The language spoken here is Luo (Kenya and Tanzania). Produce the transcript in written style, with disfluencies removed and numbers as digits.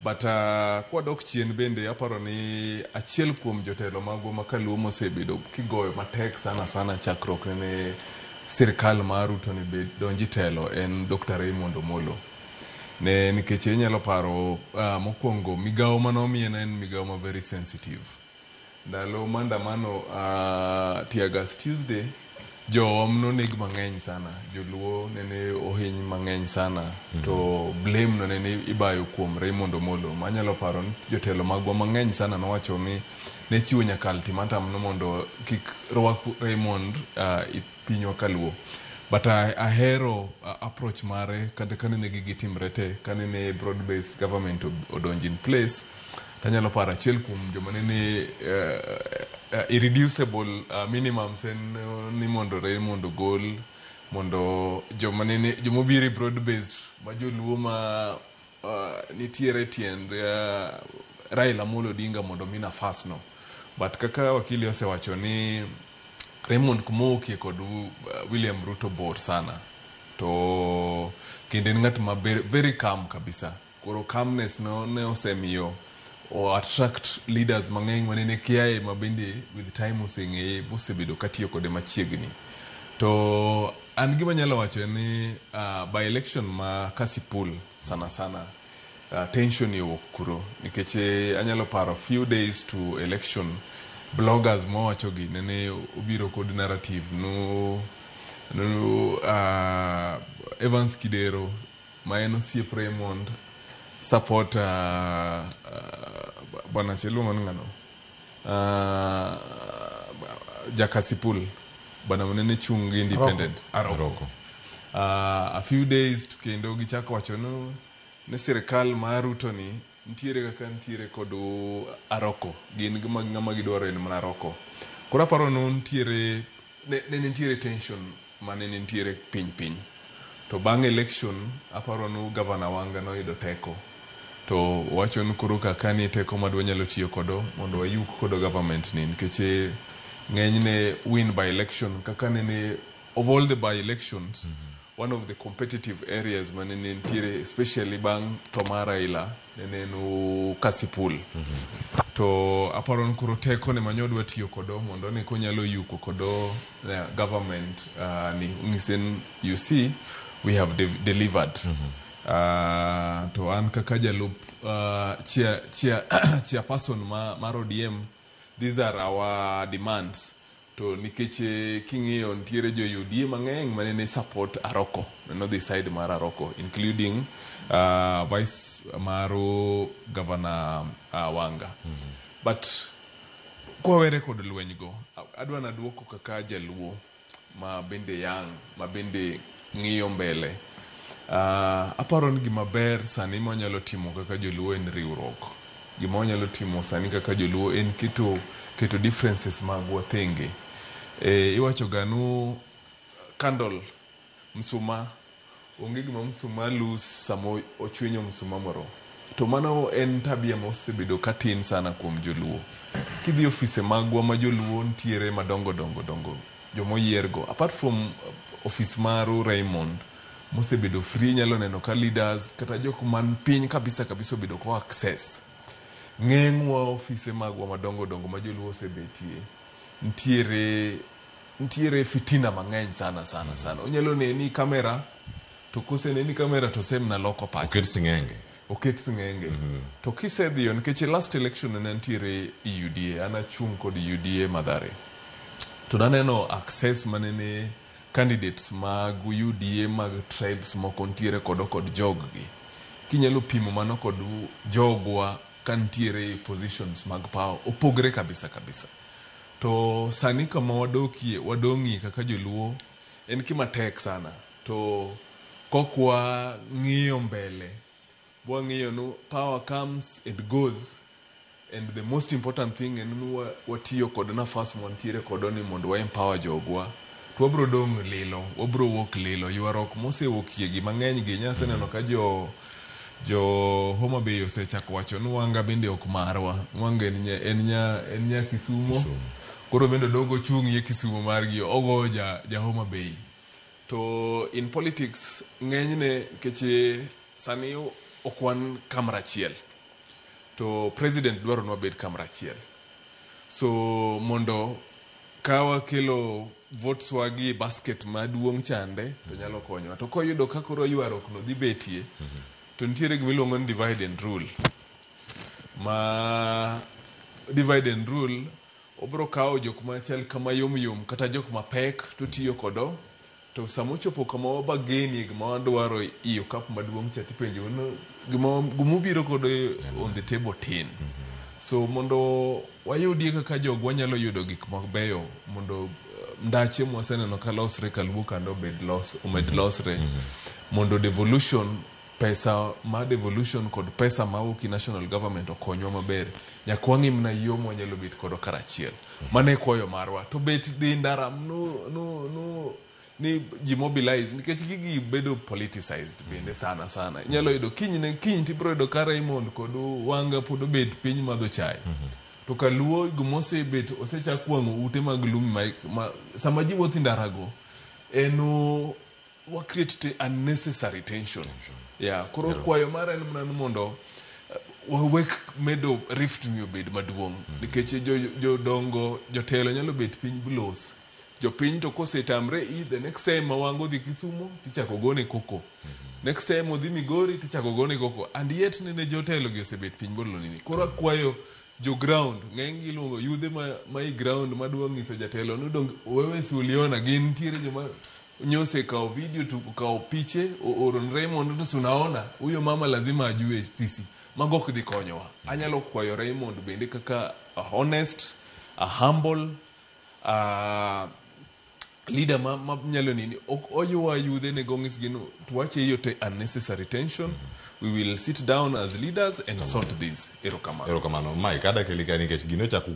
But kwadok chien bende aparo ni achiel kuom jotelo magwa ma kaluo mosebedo kigoyo matek sana sana chakruok nene sirkal mar Ruto ni bed donji telo en Dr. Raymond Omolo. Ne nikech inyalo paro mokwongo migawo manomiye ne en migawo ma very sensitive. Ndalo maandamano Teargas Tuesday, jowa noneg mang'eny sana. Joluo nene ohiny mang'eny sana. To blame no nene ibayo kuom Raymond Omolo. Manyalo paro ni jotelo magwa mang'eny sana nowacho ni ne chiwo nyaka ultimatum no mondo kik rwak Raymond e pinywa kaluo. But ahero approach mare kata kanene gigi timre te, kanene broad based government odonjo in place. Tanyalo paro achiel kuom joma nene irreducible minimums en ni mondo Raymond ogol mondo joma nene jomobiro e broad based ma joluo ma nitiere tiend Raila Amolo Odinga mondo mi nafas no. But kaka wakili osewacho ni Raymond kumowuokie kod William Ruto bor sana. To kendo en ng'at ma very calm kabisa. Koro calmness no ne osemiyo o attract leaders mang'eny manene kiaye ma bende with time oseng'eye bosebedo katiyo kode machiegni. To an gima anyalo wacho en ni by election ma Kasipul sana sana tension ni owuok kuro nikech anyalo paro few days to election bloggers mawacho gi nene obiro kod narrative no Evans Kidero ma en osiep Raymond support bwana cha iluongo ni ng'ano Jakasipul bwana manene chung' gi independent Aroko. Aroko. A few days to kendo gichako wacho no ni sirikal mar Ruto ni nitiere kaka nitiere kod Aroko gin gima ng'ama gidwaro en mana Aroko. Koro aparo no nitiere ne nitiere tension mane nitiere piny piny. To bang' election aparo ni gavana Wanga noyudo teko. To wacho ni koro kaka ni teko madwa nyalo tiyo kodo mondo wayuk kodo government ni nikech ng'enyne win by election kaka nene of all the by elections one of the competitive areas mane nitiere especially bang' tho mar Raila nene en Kasipul. To aparo ni koro teko ne manyodwa tiyo kodo mondo ne konyalo yuko kodo government ni onyise ni you see we have delivered. To an kaka jalup chairperson mar ODM, these are our demands. To nikech king'iyo nitiere jo UDA mang'eny manene support Aroko, nodhi side mar Aroko including vice mar governor Wanga. But kwawere kod lweny go, adwa naduoko kaka jaluo ma bende young, ma bende ng'iyo mbele. Aparo ni gima ber sani mwanyalo timo kaka joluo en riwruok. Gima wanyalo timo sani kaka joluo en keto differences magwa thenge. Iwacho ga nu candle msuma onge gima msuma lose sama ochwinyo msuma moro. To mano en tabia mosebedo katin sana kuom joluo. Kidhi ofise magwa ma joluo nitiere madongo dongo dongo, jomoyier go, apart from office mar Raymond mosebedo free, inyalo neno ka leaders kata jok man piny kabisa kabisa obedo ko access. Ng'enywa ofise magwa madongo dongo ma joluo osebetie, nitiere fitina mang'eny sana sana sana. Onyalo neni kamera to koseneni kamera to osemna loko pache. Oket sing'enge. Oket sing'enge. To kisedhiyo nikech last election ne nitiere e UDA, an achung' kod UDA Mathare. To naneno access manene candidates mag UDA mag tribes moko nitiere kodo kod jog gi. Kinyalo pimo mano kod jogwa ka nitiere e positions mag power, opogre kabisa kabisa. To sani kama wadokie, wadong'ie kaka joluo en gima tek sana. To kok wang'iyo mbele, wang'iyo ni power comes and goes and the most important thing en ni watiyo kod nafas mwantiere kodo ni mondo wa empower jogwa to wabro dong' lilo, wabro wuok lilo. Ywaruok mosewuokie gi mang'eny gi nyaseneno ka jo Homa Bay osechako wacho ni Wanga bende ok marwa. Wanga en nya Kisumo. Kisumo. Koro bende odogo ochung'ie Kisumo margi ogo ja Homa Bay. To in politics ng'enyne nikech sani ok wan kamoro achiel. To president dwaro ni wabed kamoro achiel. So mondo ka wakelo votes wa gi basket maduong' chande to nyalo konyowa. To koyudo ka koro ywaruok no dhi betie, to nitiere gima iluongo ni divide and rule. Ma divide and rule obro kawo jok machal kama yom yom kata jok mapek to tiyo kodo to sama ochopo kama wabagenie gima wadwaro i okapu maduong' cha tipenjo ni gima gimobiro kodo on the table tin. So mondo wayudie kaka jog wanyalo yudo gik mabeyo mondo ndache mwaseneno ka losre kaluo kando obed los, omed losre mondo devolution pesa ma devolution kod pesa mawuok i national government okonywa maber nyaka wang'i mana yo mwanyalo bet kodo karachiel mano e kwayo marwa to bet dhi ndara no, no, no, ni ji mobilize nikech gigi bedo politicized bende sana sana inyalo yudo kinyne kiny tibiro yudo ka Raymond kod Wanga pod obet piny madho chai to kaluo gimosebet osechak wang'o ute mag lum ma, ma sama ji wuotho e ndarago en wa create unnecessary tension. Yeah, koro kwayo mara en mana ni mondo wawek medo rift ni obed maduong' nikech jodongo jotelo nyalo bet piny blos jopiny to kosetamre i the next time ma Wanga odhi Kisumo tichako gone koko next time odhi Migori tichako gone koko and yet nene jotelo gi osebet piny bolo nini koro akwayo jo ground ng'eny gi iluongo yudhe ma i ground madwa ng'iso jatelo ni dong wewe si uliona gin nitiere joma nyosekawo video to okawo piche ooro ne Raymond to si unaona huyo mama lazima ajue sisi mago ok dhi konyowa anyalo kwayo Raymond bende kaka a honest a humble leader ma nyalo nini ok oywa yudhe ne gong'is gin to wache iyo te unnecessary tension. We will sit down as leaders and sort this. Erokamano. Erokamano Mike, adakeli ka nikech gino chako.